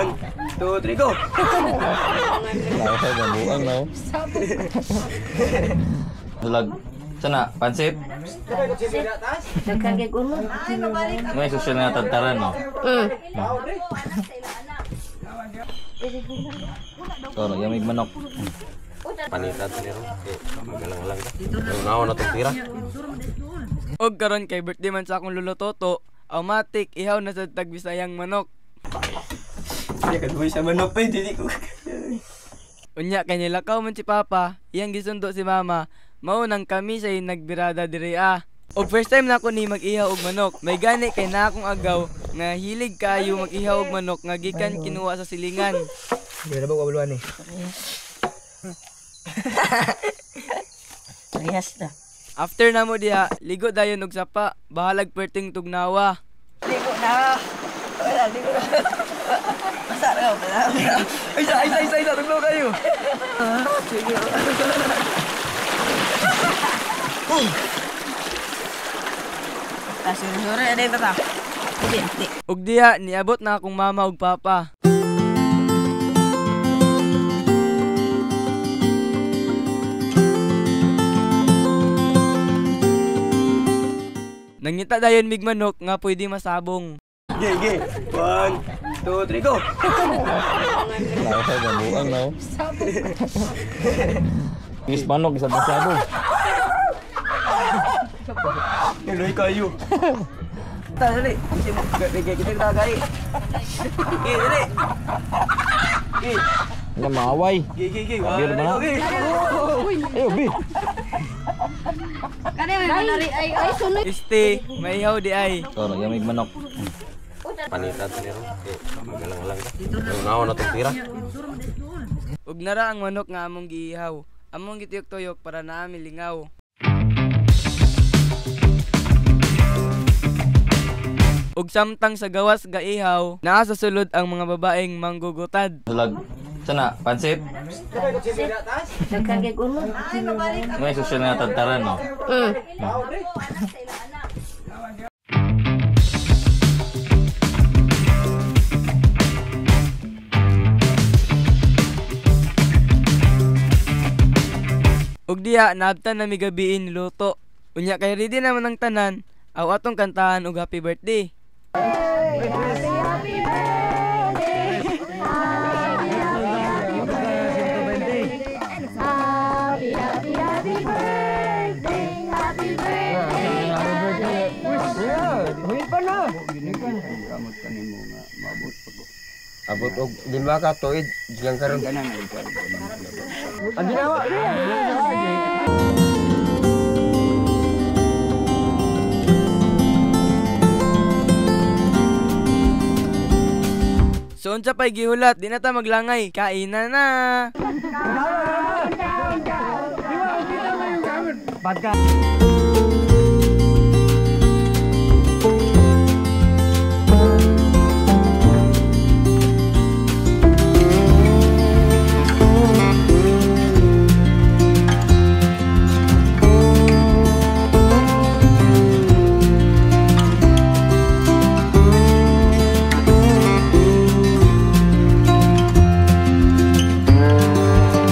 1, 2, 3, go! Buang no. Dulag. Sana, pansit? May social nga tagtaran, no? Toro, yamig manok. Panita to nero. Magalang-lang ka. Naon na tong tira. Og karon kay birthday man sa akong lolo Toto, automatic ihaw na sa tagbisayang manok. Hindi ka duwi sa manok pa, hindi ko. Unya kay nilakaw man si Papa, iyang gisundo si Mama. Mao nang kami say nagbirada diri ah. Og first time na ako ni mag-ihaw og manok. May gani kay na akong agaw nga hilig kaayo mag-ihaw og manok nga gikan kinuha sa silingan. Hindi na ba kabuluhan eh? Parehas na. After namo diha, ligo dayon og sapa, bahalag perting tugnawa. Ligo na. Wala, ligo na. Basa na, wala. Isa, isa, isa, isa, tugnaw kayo! Sige. Sure-sure, ano yung bata? Hindi, hindi. Og diha, niabot na akong mama ug papa. Nangita dayon mig manok nga pwede masabong. Gay, gay! 1, 2, 3, go! Buang no. Is manok isa masabong. Tuloy kayo. Tara, dali. Gay, kita tagay. Gay, dali. Gay. Ano maaway? Gay, gay, gay. Kabir ba na? Ayo, bi. Kani may manari ay ay sunod. Este, maihaw di ay. Toro, yamig manok. Panita to nero. Magalang-lang ka. Naon na tong tira. Ug nara ang manok nga among giihaw. Among gituyok-tuyok para naa milingaw. Ug samtang sa gawas gaihaw, naa sa sulod ang mga babaeng manggugutad. Dulag. Sana, pansit? May social nga tagtaran, no? Ug diha naabtan na migabiin luto. Unya kay ready naman ang tanan, aw atong kantahan og happy birthday. Happy birthday. Happy, happy, happy birthday. Happy birthday. Abot og 5 ka tuig gikan karon. Ang ginawa! So unsa pay gihulat, di na ta maglangay, kain na na. Bad ka.